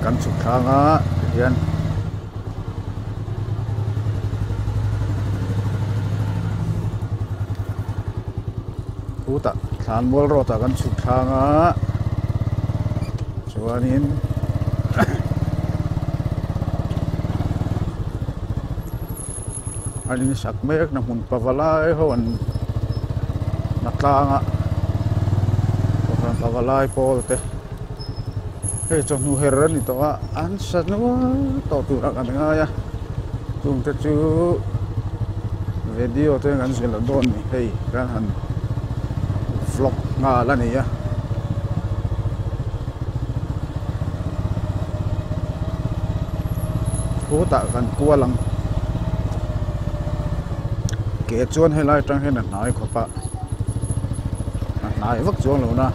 Kan chhuk thlang a tihian khutah thlanmual road ah kan chhuk thlang a chuanin an insak mek na hmun pavalai ho an na tlang a kohhran pavalai pawl te. Hei chawhnu her a ni tawh a, an sa nual tawh turah kan ngai a, chungte chu video te kan zir loh dawn ni hei kan han vlog nghal a ni a. Khutah kan kual ang, ke chuan helai atang hian a hnai khawp a. A hnai vak chuang lo na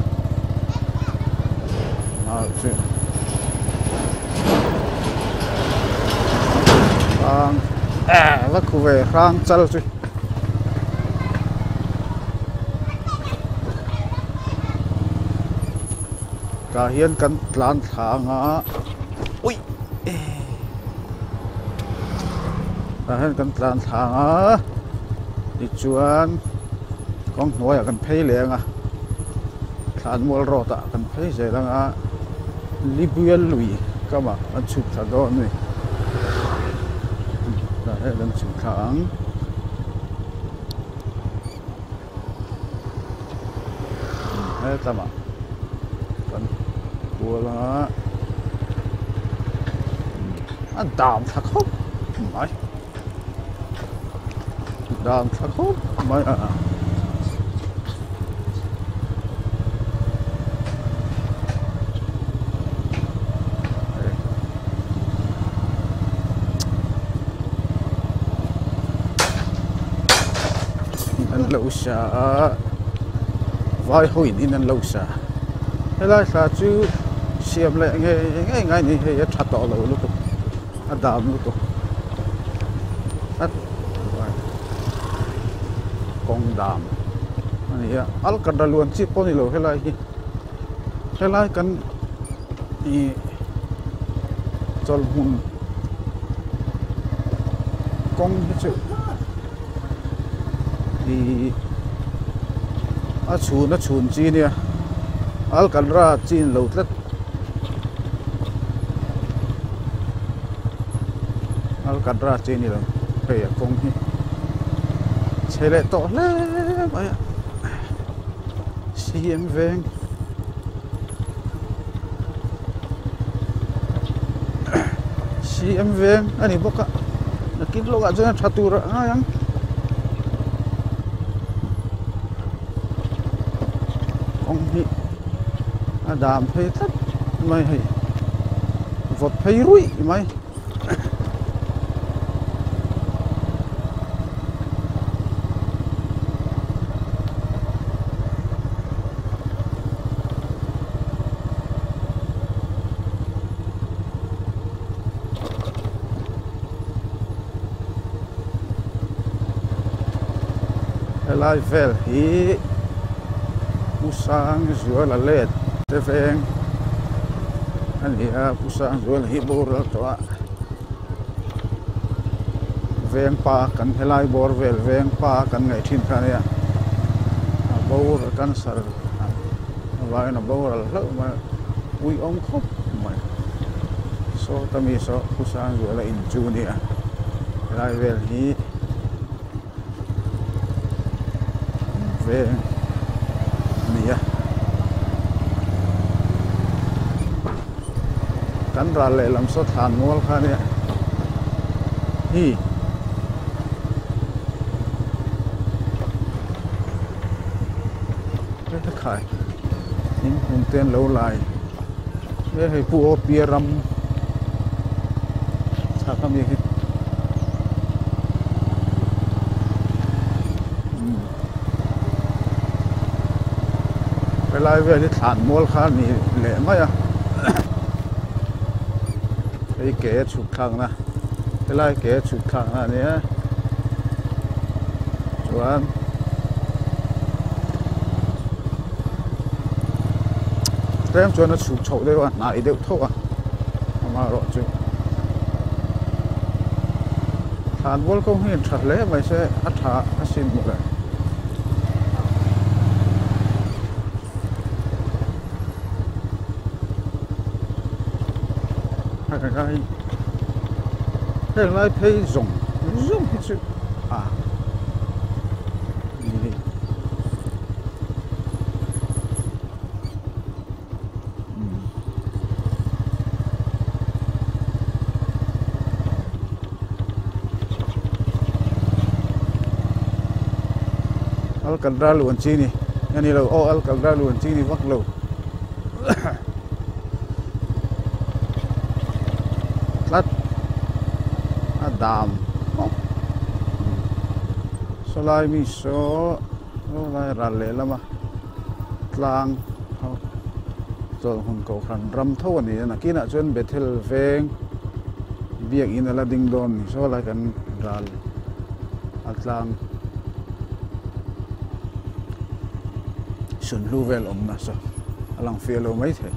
chu hrang eh va khu ve hrang chal chu. Tah hian kan tlan thla anga ui tah hian kan tlan thla anga tichuan kawng hnuaiah kan phei leh anga thlanmual road ah kan phei zel anga Libual lui kamah kan chhuk thla dawn a ni tah hian kan chhuk thla ang. Hetlama kan kual a a dam thla khawp mai dam thla khawp mai a. An lo sa a vai ho in in an lo sa helai thla chu siam leh ngei ngei ngai ni hei a tha tawh lo lutuk a dam lutuk a kawng dam a ni a alkatra luan chi pawh a ni lo helai hi helai kan ih chawlhhmun kawng hi chu ih a chhun a chhun chi nia alkatra chin lo tlat alkatra chi a ni lo hei a kawng hi chhe leh tawh hle mai a C M veng. CM veng a ni bawk a nakin lawkah chuan a tha tur a ngai ang kawng hi a dam phei tlat mai hei vawt phei ruih mai. Helai vel hi Pu Sangzuala let te veng a ni a Pu Sangzuala hi boral tawh a veng pa kan helai bawr vel veng pa kan ngaih thin kha a nia a boral cancer avangin a boral hlauh mai a uiawm khawp mai saw ta mi saw Pu Sangzuala in chu a nia helai vel hi veng a ni a kan ral lehlam saw thlan mual kha a nia hi. Heta khai in hmun te an lo lai he hei pu aw pia ram chhak ami hi helai vel hi thlan mual kha a ni leh mai a hei ke a chhuk thlak na helai ke a chhuk thlak na a nia chuan. Tlem chuan a chhuk chhoh deuh a hnai deuh tho a. Amaherawhchu thlanmual kawng hi tha hle mai se a tha asin mawle. Heng lai phei zawng zawng hi chu a ni. Alcantara luan chi ni a ni lo aw Alcantara luan chi ni vak lo tlat a dam sawlai mi saw sawlai ral lehlam a. Tlang ho chawlhhmun kohhran ram tho a ni a, nakinah chuan Bethel veng biakinn a la ding dawn ni saw lai kan ral a tlang sunhlu vel awmna saw a lang fiah lo mai thei.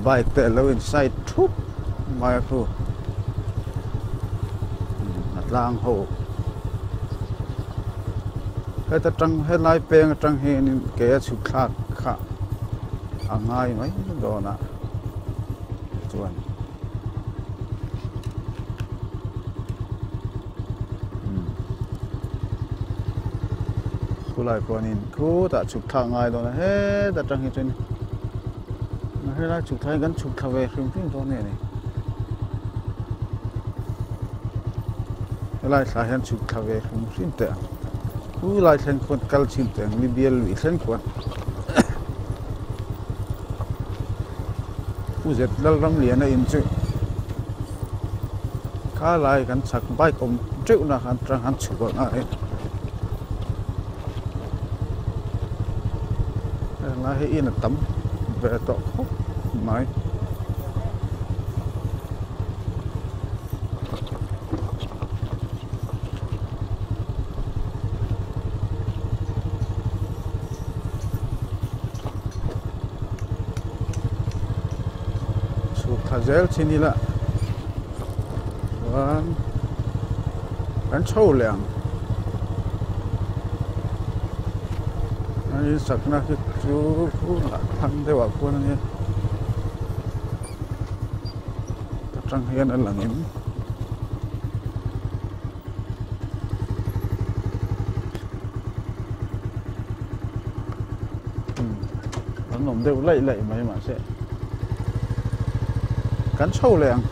Bike te alo in side thup mai a khu a tlang ho heta tang helai peng atang hianin ke a chhuk thlak kha a ngai mai dawn a chuan. Khulai pawhin khutah chhuk thlak ngai dawn a heta tang hi chuan helai chhuk thlak hi kan chhuk thla ve hrim hrim dawn nge ni helai thla hian chhuk thla ve hrim hrim teh ang khulai thleng khuan kal chhin teh ang Libya lui thleng khuan. Pu Zet Lalramliana in chu kha lai kan chhak bike awm teuh na khan atang khan chhuk ang a heng lai hi in a tam ve tawh khawp mai. Chhuk thla zel chin ila chuan kan chho leh ang a in sakna hi chu lah thlang deuh ah khuan ania ta tang hian a lang em. An awm deuh laih laih mai mahse kan chho leh ang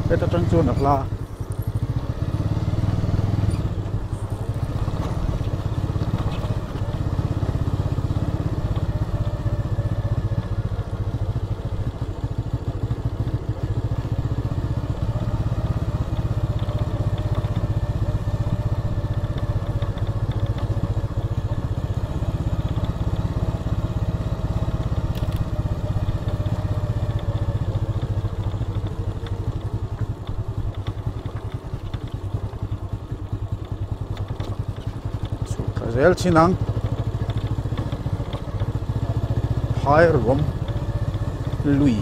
heta tang chuan a hla. Chhuk zel chin ang phai ruam lui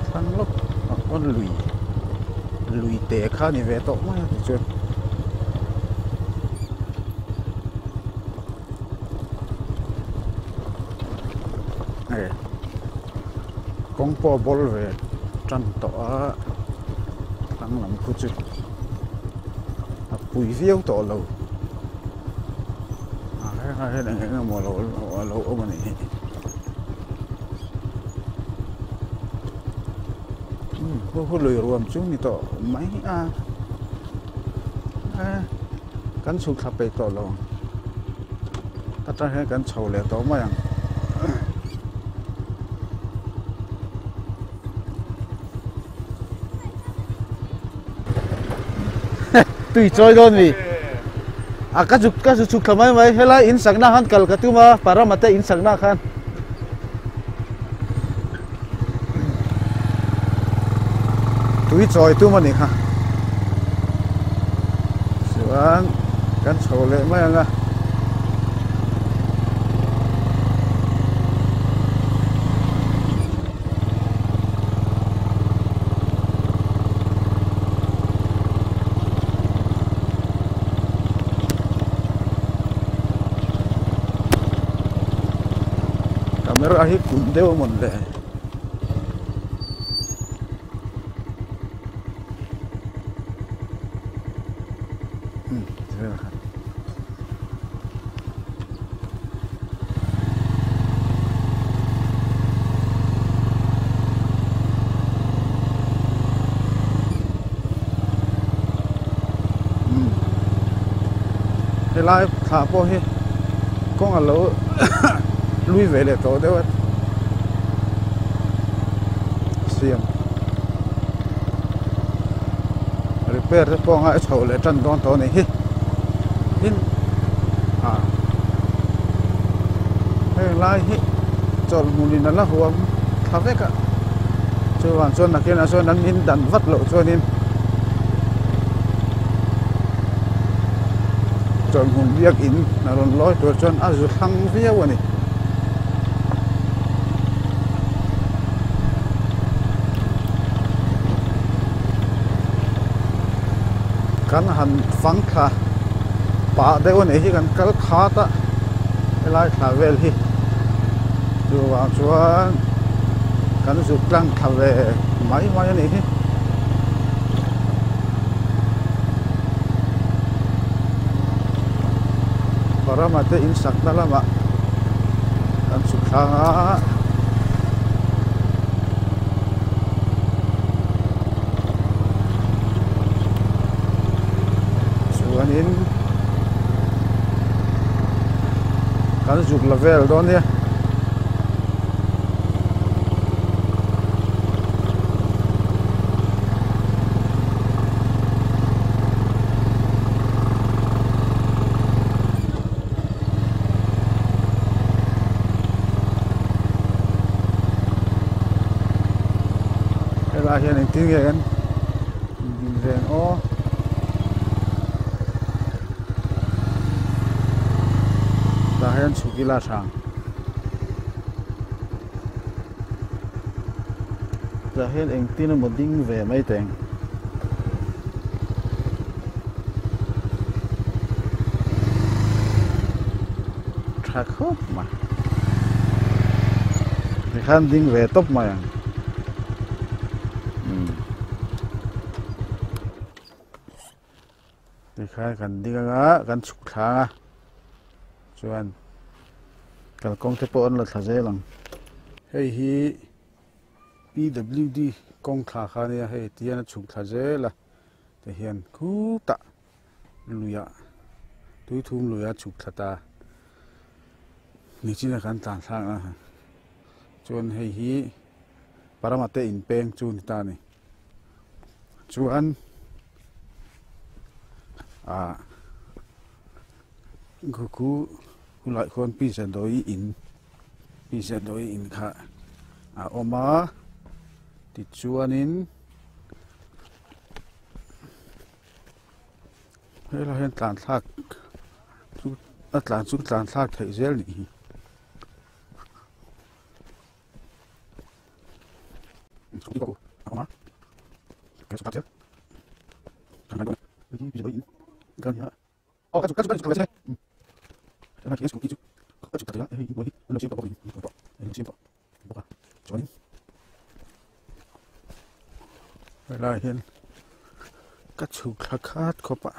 thlang lawk ah pawn lui lui te kha a ni ve tawh mai a tichuan. Hei kawng pawh a bawl ve tan tawh a thlang lam khu chu a pui viau tawh lo a helai hian eng eng emaw a lo awm a nih hi khu khu lui ruam chu ni tawh mai a kan chhuk thla peih tawh lo ang atang hian kan chho leh tawh mai ang. Tui chawi dawn mi? A ka zuk ka zu chhuk thla mai mai helai in sakna khan kal ka tum a Parama te in sakna khan. Tui chawi tum a ni kha. Chuan kan chho leh mai ang a. Camera hi kun deuh a mawn le. Helai thla pawh hi kawng a lo lui ve leh tawh deuh a siam repair te pawh a ngai chhoh leh tan dawn tawh a nih hi tin ah heng lai hi chawlhmun in a la huam thla vek a chuvang chuan nakinah chuan an in dan vat loh chuanin chawlhmun biakin a rawn lawi tur chuan a zu thlang viau a ni. Kan han fang thla pah deuh a nih hi kan kal khat a helai thla vel hi chuvang chuan kan zuk tlang thla ve mai mai a nih hi. Parama te in sakna lamah kan chhuk thlang a. Chuanin kan zuk la vel dawn nia. Helai hian engtin nge kan din ve ang aw. Tah hian chhuk ila tha ang. Tah hian engtin emaw ding ve mai teh ang. Tha khawp mai. Tikhan ding ve tawp mai ang. Umm. Tikhan kan ding anga kan chhuk thlang a. Chuan kalkawng te pawh an la thla zel ang. Hei hi PWD kawng thla kha ania hei tihian a chhuk thla zel a tihian khutah luiah tuithum luiah a chhuk thla ta nichina kan tlan thlak a chuan hei hi Parama te inpeng chu ni ta a ni chuan ah khu khulaiah khuan pizza dawi in pizza dawi in kha a awm a tichuanin helaiah hian tlan thlak chu a tlan chu tlan thlak theih zel a nih hi. Helai hian ka chhuk thla khat khawp a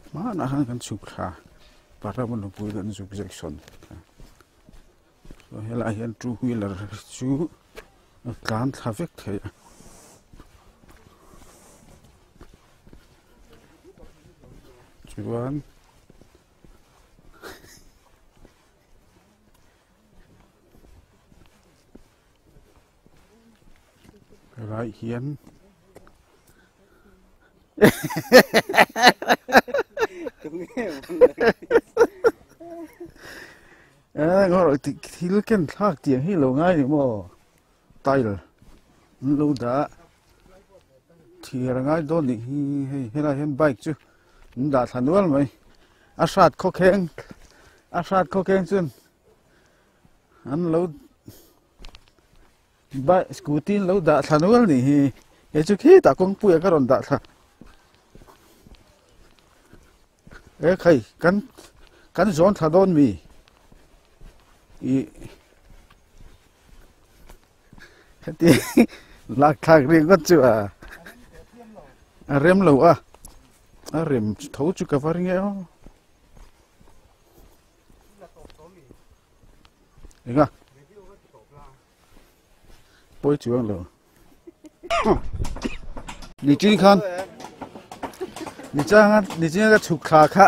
hmanah khan kan chhuk thla Parama nupui kan zuk junction. Helaiah hian two wheeler chu a tlan thla vek thei a. Chuan helaiah hian Ngawrh thil ken thlak tiang hi lo ngai ni maw tile an lo dah thir a ngai dawn nih hi hei helai hian bike chu an dah thla nual mai a hrat khawkheng a hrat khawkheng chuan an lo Bike scooty an lo dah thla nual nih hi he chu khitah kawngpuiah ka rawn dah thla e khai kan kan zawn thla dawn mi ih heti lak thlak ringawt chu a a rem lo a a rem tho chu ka va ring e aw. Enga pawi chuang lo ni chin khan ni changa ni chinga ka chhuk thla kha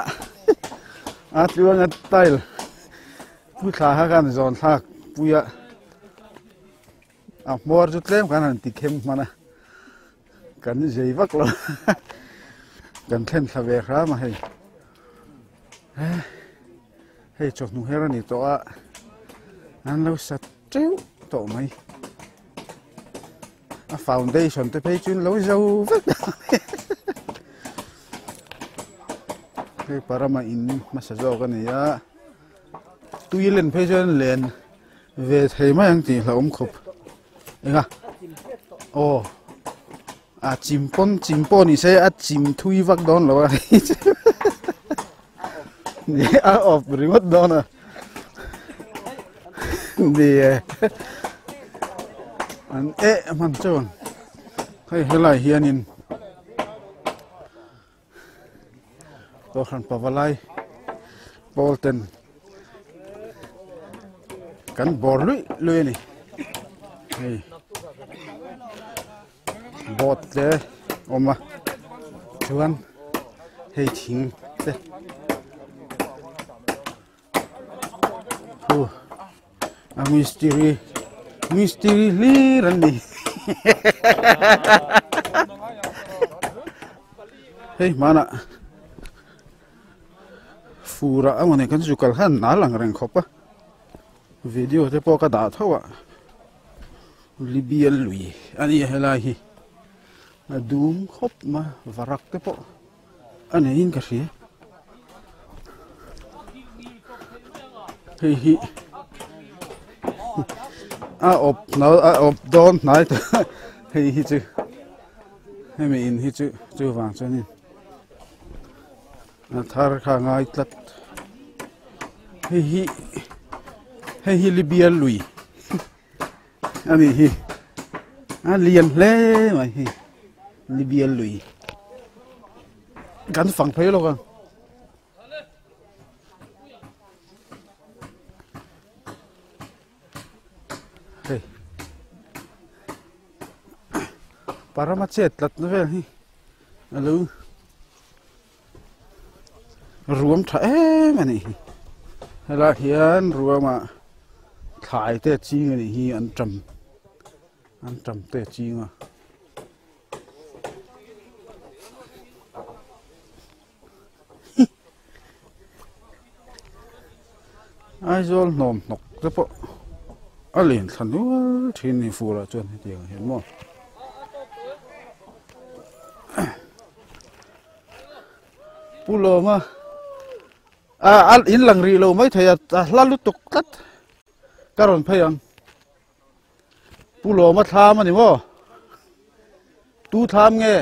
a tluanga tile pu thla kha kan zawn thlak puia a hmawr chu tlem kan han ti khem hman a kan zei vak lo kan thlen thla ve hram a hei Hei chawhnu her a ni tawh a, an lo sa teuh tawh mai. A foundation te phei chu an lo zo vek Hei parama in hmasa zawk a ni a, tui len phei chuan len ve thei mai ang tih hlauhawm khawp. Enga? Aw. A chim pawn chim pawh ni se a chim thui vak dawn lo a ni a awp ringawt dawn a ni e an eh hman chuan hei helai hianin Kohhran Pavalai pawl ten kan bawr luih luih a ni hei boat te awm a chuan hei thing te Huh a mistiri mistiri hlir an ni hei hmanah furah a mawni kan zu kal khan nal ang reng khawp a video te pawh ka dah tho a Libya lui a ni a helai hi a dum khawp mai varak te pawh. A neiin ka hria hei hi a awp no a awp dawn hnai ta hei hi chu hemi in hi chu chuvang chuanin a thar kha ngai tlat hei hi hei hi Libya lui a nih hi a lian hle mai hi Libya lui kan fang phei lawk ang hei parama chet tlat na vel hi alo Ruam tha em a nih hi helaiah hian ruamah thlai te a ching a nih hi an tam an tam te a ching a. Aizawl hnawm hnawk te pawh a lian thla nual thin a ni furah chuan hetiang ah hian maw. Pu Lawma a a in lang rih lo mai thei a a hla lutuk tlat ka rawn phei ang Pu Lawma thlam a ni maw tu thlam nge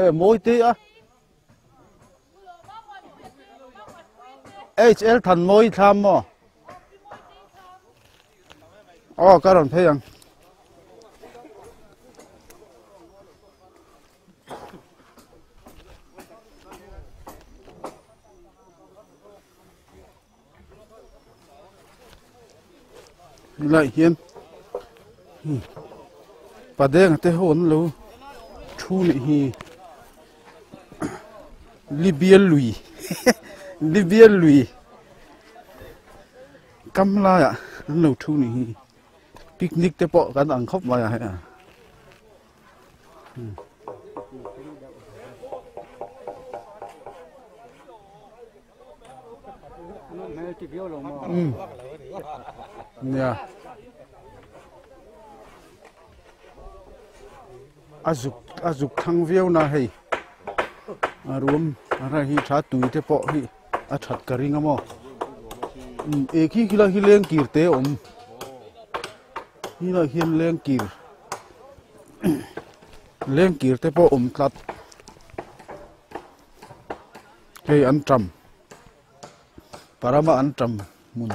e mawi te a HL than mawi thlam maw Aw ka rawn phei ang. Helai hian padenga te ho an lo thu nih hi Libya lui Libya lui Kam laiah an lo thu ni hi picnic te pawh kan ang khawp mai a hei a. Umm nia a zuk a zuk thlang viau na hei a ruam a rai hi tha tui te pawh hi a that ka ring a maw umm eh khi khilai khi leng kir te a awm helai hian leng kir leng kir te pawh a awm tlat hei an tam. Parama an tam hmun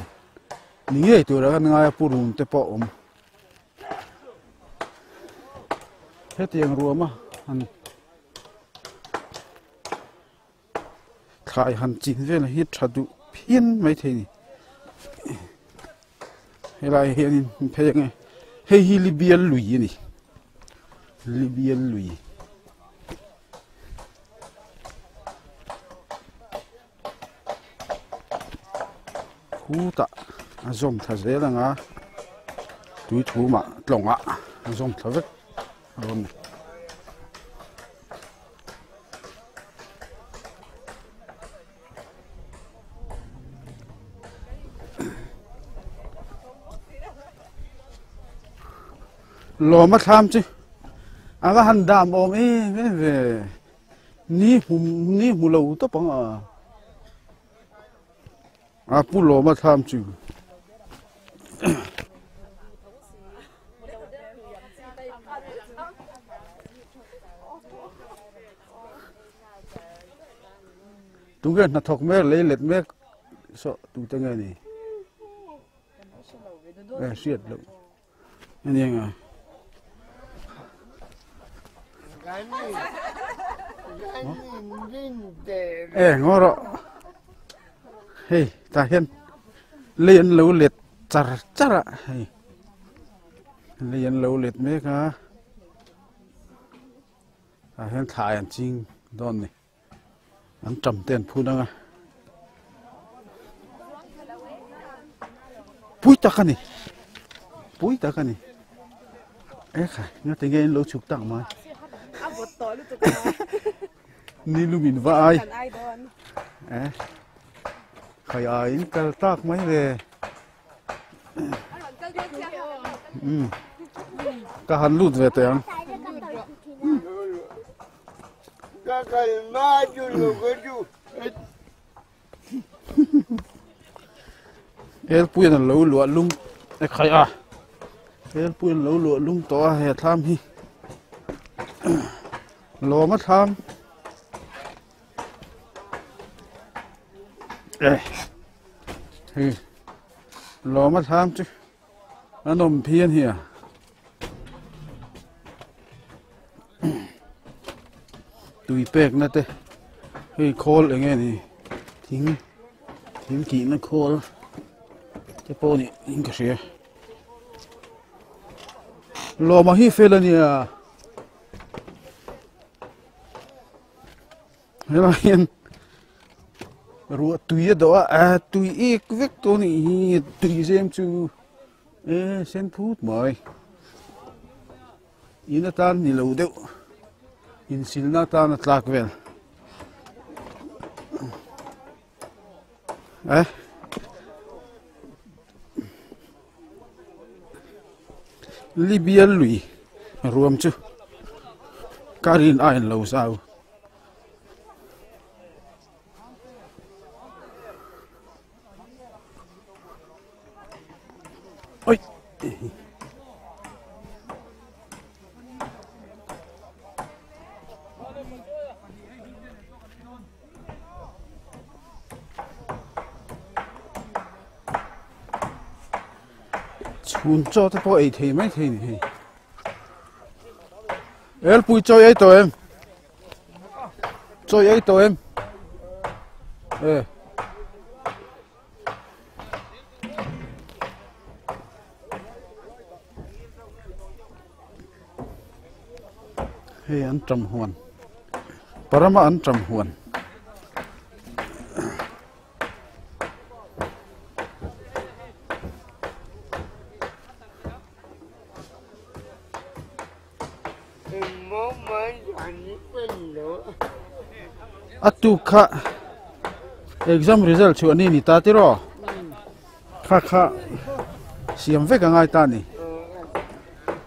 ni ngei tura kan ngai a pu run te pawh a awm. Hetiang ruama han thlai han chin vel hi tha duh phian mai thei a ni. Helai hianin phei ang e hei hi Libya lui a ni Libya lui. Khutah a zawm thla zel ang a tui thumah tlawngah a zawm thla vek dawn a ni. Lawm a thlam chu a va han dam awm em em ve ni hmu ni hmu lo tawp ang a a pu lawm a thlam chu. Tunge hnathawk mek lei let mek saw tute nge ni e hriat loh a ni ang a. E ngaw rawh hei tah hian lei an lo let char char a hei lei an lo let mek a. Tah hian thlai an ching dawn ni an tam te an phun ang a pui tak a ni pui tak a ni e khai nga ti nge in lo chhuk tak mai ni lum in va ai e khai ai in kal tak mai ve Um ka han lut ve teh ang. Elpuian an lo luah lum e khai a Elpuian lo luah lum tawh a he thlam hi lawm a thlam e hei lawm a thlam chu a nawm phian hi a tui pek na te hei khawl eng nge ni thing thing kih na khawl te pawh ni in ka hria lawm a hi fel a nia. Helai hian ruah tui a dawh a ah tui ik vek tawh a nih hi tui zem chu e sen phut mai in atan ni lo deuh insilna atan a tlak vel eh Libya lui ruam chu car in a en lo zau. Oi. Chhun chaw te pawh ei thei mai thei ni hei. Elpui chaw ei tawh em? Chaw ei tawh em? E. Hei an tam huan. Parama an tam huan. A tuk kha Exam result chhuah ni ni ta tiraw? Kha kha siam vek a ngai ta ni.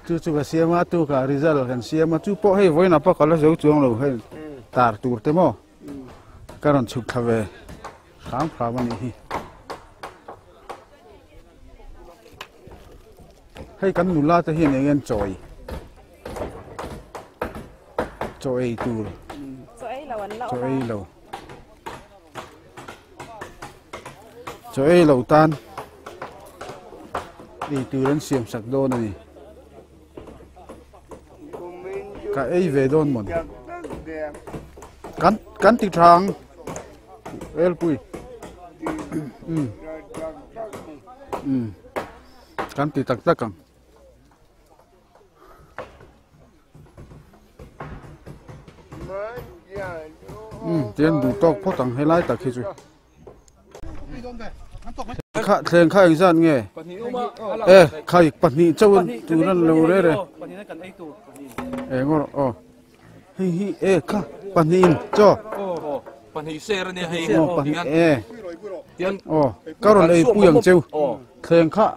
Chu chu ka siam a tu ka result kan siam a chu pawh hei vawiinah pawh ka la zo chuang lo hei tar tur te maw ka rawn chhuk thla ve hram hram a nih hi. Hei kan nula te hian eng nge an chawi chaw ei tur chaw ei lo an la chaw ei lo chaw ei lo tan ei tur an siam sak dawn a ni ka ei ve dawn mawn kan kan ti tha ang elpui um um kan ti tak tak ang. Um tian duh tawk phawt ang helai tak hi chu kha thleng kha engzat nge e khai pahnih chauh tur an lo re re eng aw aw hei hi e kha pahnih in chaw pahnih ser ania hei aw pahnih e aw ka rawn ei pui ang cheu thleng kha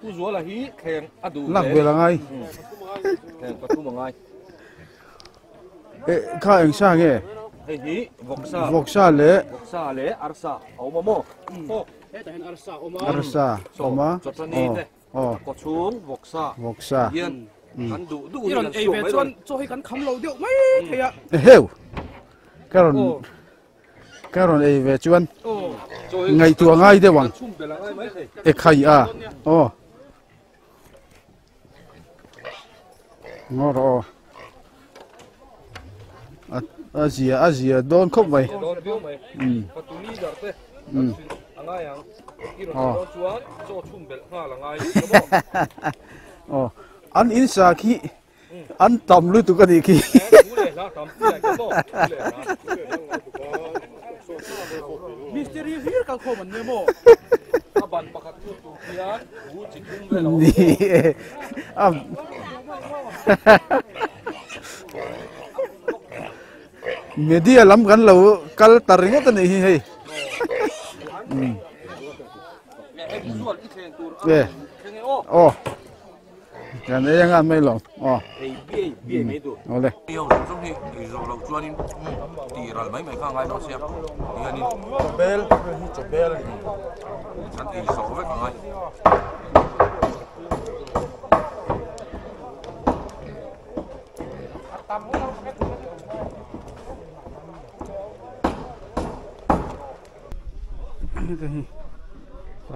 Pu Zuala hi thleng a duh lak vel a ngai. Thleng pathum a ngai. E kha eng sa nge? Hei hi vawksa. Vawksa leh vawksa leh arsa a awm a maw? Aw. Hetah hian arsa a awm a. Arsa awm a. Chawchani te. Aw. Kawchhung vawksa. Vawksa. Hian kan duh duh hi kan ei ve chuan chaw hi kan kham lo deuh mai thei a. Eheu. Ka rawn Ka rawn ei ve chuan ngaihtuah ngai deuh ang e khai a aw ngaw rawh aw a zia a zia dawn khawp mai um um aw aw an in sa khi An tam lutuk a nih khi. Mistiri hlir kal khawm an nia maw? Ni e. Media lam kan lo kal ta ringawt a nih hi hei. E. Aw. Kan ei anga mai lo. Aw. Ei biai biai mai tur. Awle. Hei ho zawng zawng hi ei zawh loh chuanin tih ral mai mai kha a ngai dawn sia. Tihianin Chawbel hei hi chawbel a ni. Kan ei zawh vek a ngai. Heta hi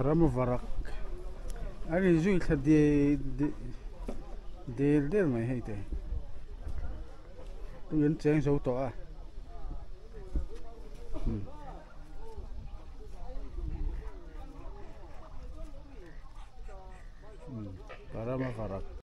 ram varak an inzui thla del del mai hei te tui an cheng zo tawh a ram varak.